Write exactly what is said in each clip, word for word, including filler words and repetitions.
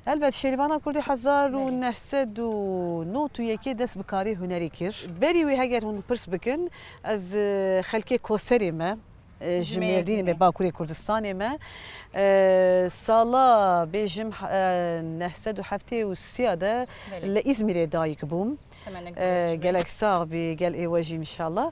Helbet Şêrîvana Kurdî hezar û neh sed û nod û yekê dest bi karê hunerî kir. Berî wê heger hûn pirs bikin, ez, e, xelkê Koserê me, e, ji Ji Mêrdînê Mêrdînê. me, Bakurê Kurdistanê me. E, sala bêjim, e, neh sed û heftê û sê de Belê. li Îzmîrê dayik bûm. Hemen E, gelek sax bî, gel ê we jî inşallah.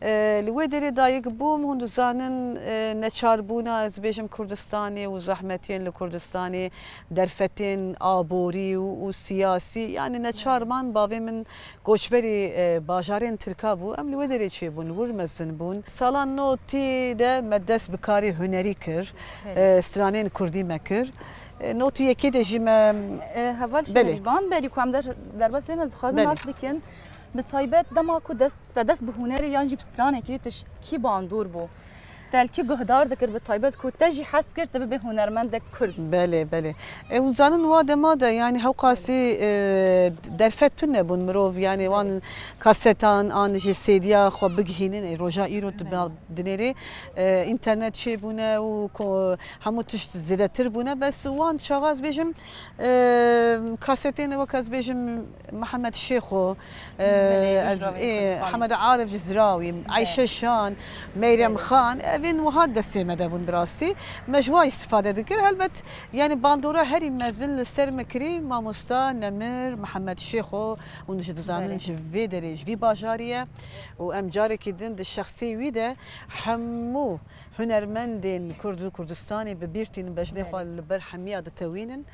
E, li wê derê dayik bûm, hûn dizanin, e, neçarbûna, ez bêjim, Kurdistanê û zehmetiyên li Kurdistanê, derfetên aborî û, û siyasî, yani neçar man bavê min koçberî, e, bajarên Tirka bû. Em li wê derê çêbûn, wir mezin bûn. Sala notî de me dest bi karê hunerî kir. Belê. E, stranên Kurdî me kir. E, notî yekê de jî me E, heval Belê. Şerîvan, berî ku em der-, derbasê me dixwazin Belê. nas bikin. Bi taybet dema ku dest, te dest bi hunerê yan jî bi stranekî tu ji kî bandor bû? Te li kî guhdar dikir bi taybet ku te jî hes kir tu bibê hunermendek Kurd? Belê, belê. E, hûn zanin wa dema de, yani hewqasî, e, derfet tune bûn mirov, yani wan kasetan an jî C D'ya xwe bigihînin, e, roja îro tu Belê. ba-, dinêrê, e, înternet çêbûne û ko-, hemû tişt zêdetir bûne, bes wan çaxa ez bêjim, e, kasetên wek ez bêjim Mihemed Şêxo, e, Belê, ez, rojavê ê, Kurdistanê. Hemed Arif ji Zirawî, Belê. Ayşe Şan, Meyrem Belê. Xan, evên wiha destê me de bûn bi rastî. Me ji wa îstifade dikir. Helbet, yani bandora herî mezin li ser me kirî mamosta Nemir Mihemed Şêxo, hûn jî dizanin Belê. ji vê derê, ji vî bajarî ye. Û em carekî din di şexsê wî de hemû hunermendên Kurd û Kurdistanê bi bîr tînin, bejnê Belê. xwe li ber hemiya ditewînin.